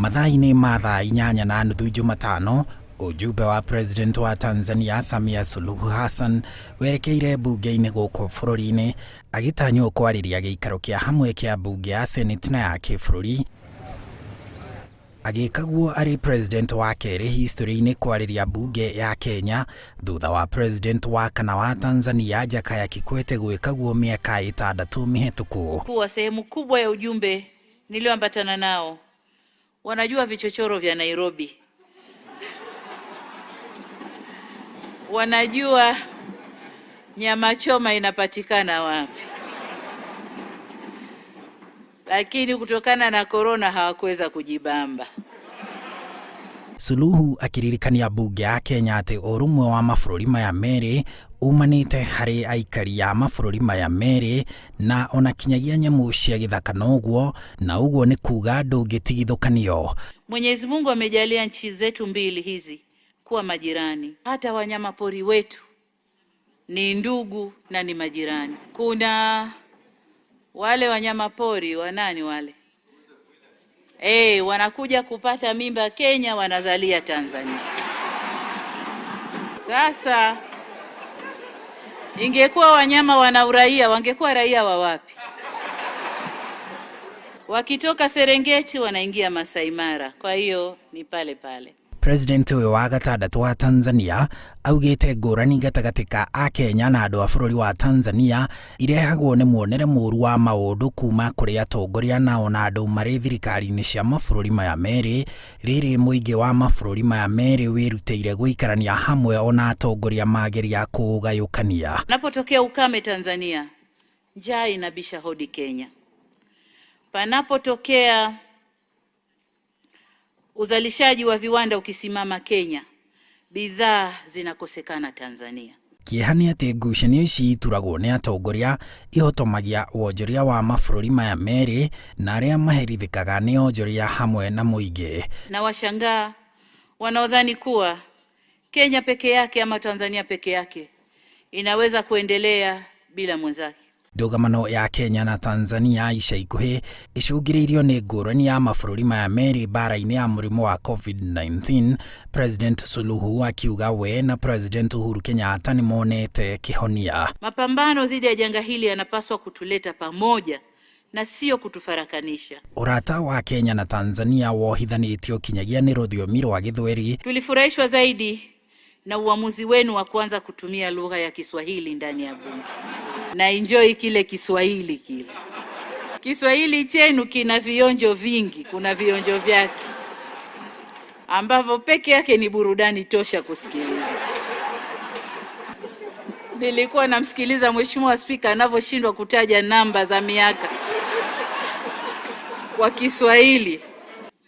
Mathaa-inĩ ma thaa 8:30 Jumatano, ujumbe wa President wa Tanzania Samia Suluhu Hassan werekeire mbunge-inĩ gũkũ bũrũri-inĩ agĩtanywo kwarĩria gĩikaro kĩa hamwe kĩa mbunge ya Senate na ya kĩbũrũri, agĩkaguo arĩ president wa kerĩ history-inĩ kwarĩria mbunge ya Kenya thutha wa president wa kana wa Tanzania Jakaya Kikwete gwĩkaguo mĩaka 6 mĩhetũku. Kuwa sehemu kubwa ya ujumbe nilioambatana nao wanajua vichochoro vya Nairobi, wanajua nyama choma inapatikana wapi, lakini kutokana na korona hawakuweza kujibamba. Suluhu akiririkania mbunge ya Kenya atĩ ũrũmwe wa mabũrũri maya merĩ umanĩte harĩ aikari a mabũrũri maya merĩ na ona kinyagia nyamũ cia gĩthaka noguo, na ũguo nĩ kuga ndũngĩtigithũkanio. Mwenyezi Mungu amejalia nchi zetu mbili hizi kuwa majirani. Hata wanyama pori wetu ni ndugu na ni majirani. Kuna wale wanyama pori wanani wale? Wanakuja kupata mimba Kenya, wanazalia Tanzania. Sasa ingekuwa wanyama wana uraia, wangekuwa raia wa wapi? Wakitoka Serengeti wanaingia Masai Mara, kwa hiyo ni pale pale. President ũyũ wa gatandatũ wa Tanzania augĩte ngũrani gatagatĩ ka Akenya na andũ a bũrũri wa Tanzania irehagwo nĩ muonere mũru wa maũndũ kuma kũrĩ atongoria na ona andũ marĩ thirikari-inĩ cia mabũrũri maya merĩ, rĩrĩ mũingĩ wa mabũrũri maya merĩ wĩrutĩire gũikarania hamwe ona atongoria mageria kũũgayũkania. Panapotokea ukame Tanzania, njaa inabisha hodi Kenya. Panapotokea uzalishaji wa viwanda ukisimama Kenya, bidhaa zinakosekana Tanzania. Kĩeha nĩ atĩ ngucanio ici ituragwo nĩ atongoria ihotomagia wonjoria wa mabũrũri maya merĩ na arĩa maherithĩkaga nĩ onjoria hamwe na mũingĩ. Na washangaa wanaodhani kuwa Kenya peke yake ama Tanzania peke yake inaweza kuendelea bila mwenzake. Ndũgamano ya Kenya na Tanzania ica ikuhĩ icũngĩrĩirio nĩ ngũrani ya mabũrũri maya merĩ mbara-inĩ ya mũrimũ wa COVID-19, President Suluhu akiuga we na President Uhuru Kenyatta nĩmonete kĩhonia. Mapambano dhidi ya janga hili yanapaswa kutuleta pamoja na sio kutufarakanisha. Ũrata wa Kenya na Tanzania wohithanĩtio kinyagia nĩ rũthiomi rwa Gĩthweri. Tulifurahishwa zaidi na uamuzi wenu wa kuanza kutumia lugha ya Kiswahili ndani ya bunge. Na enjoy kile Kiswahili kile. Kiswahili chenu kina vionjo vingi, kuna vionjo vyake ambavyo peke yake ni burudani tosha kusikiliza. Nilikuwa namsikiliza Mheshimiwa Spika anavyoshindwa kutaja namba za miaka kwa Kiswahili.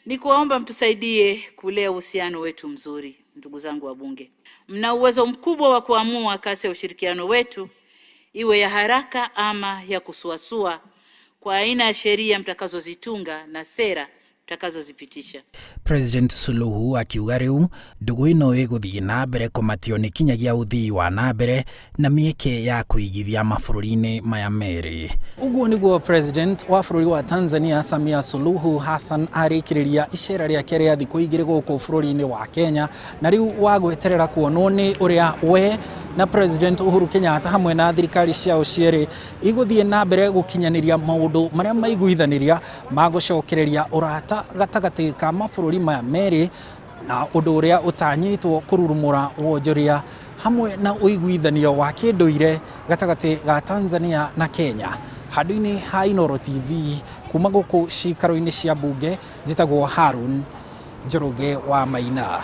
Nikuwaomba mtusaidie kulea uhusiano wetu mzuri, ndugu zangu wabunge. Mna uwezo mkubwa wa kuamua kasi ya ushirikiano wetu iwe ya haraka ama ya kusuasua kwa aina ya sheria mtakazozitunga na sera mtakazozipitisha. President Suluhu akiuga rĩu ndũgũ ĩno ĩgũthiĩ na mbere kũmatio nĩ kinyagia ũthii wa na mbere na mĩeke ya kũigithia mabũrũri-inĩ maya merĩ. Ũguo nĩguo President wa bũrũri wa Tanzania Samia Suluhu Hassan arĩkĩrĩria icera rĩake rĩa thikũ 2 gũkũ bũrũri-inĩ wa Kenya, na rĩu wa gweterera kuonwo nĩ ũrĩa we na President Uhuru Kenyatta hamwe na thirikari ciao cierĩ igũthiĩ na mbere gũkinyanĩria maũndũ marĩa maiguithanĩria ma gũcokereria ũrata gatagatĩ ka mabũrũri maya merĩ, na ũndũ ũrĩa ũtanyĩtwo kũrurumũra wonjoria hamwe na ũiguithanio wa kĩndũire gatagatĩ ga Tanzania na Kenya. Handũ-inĩ ha Inooro TV kuma gũkũ cikaro-inĩ cia mbunge, njĩtagwo Harun Njoroge wa Maina.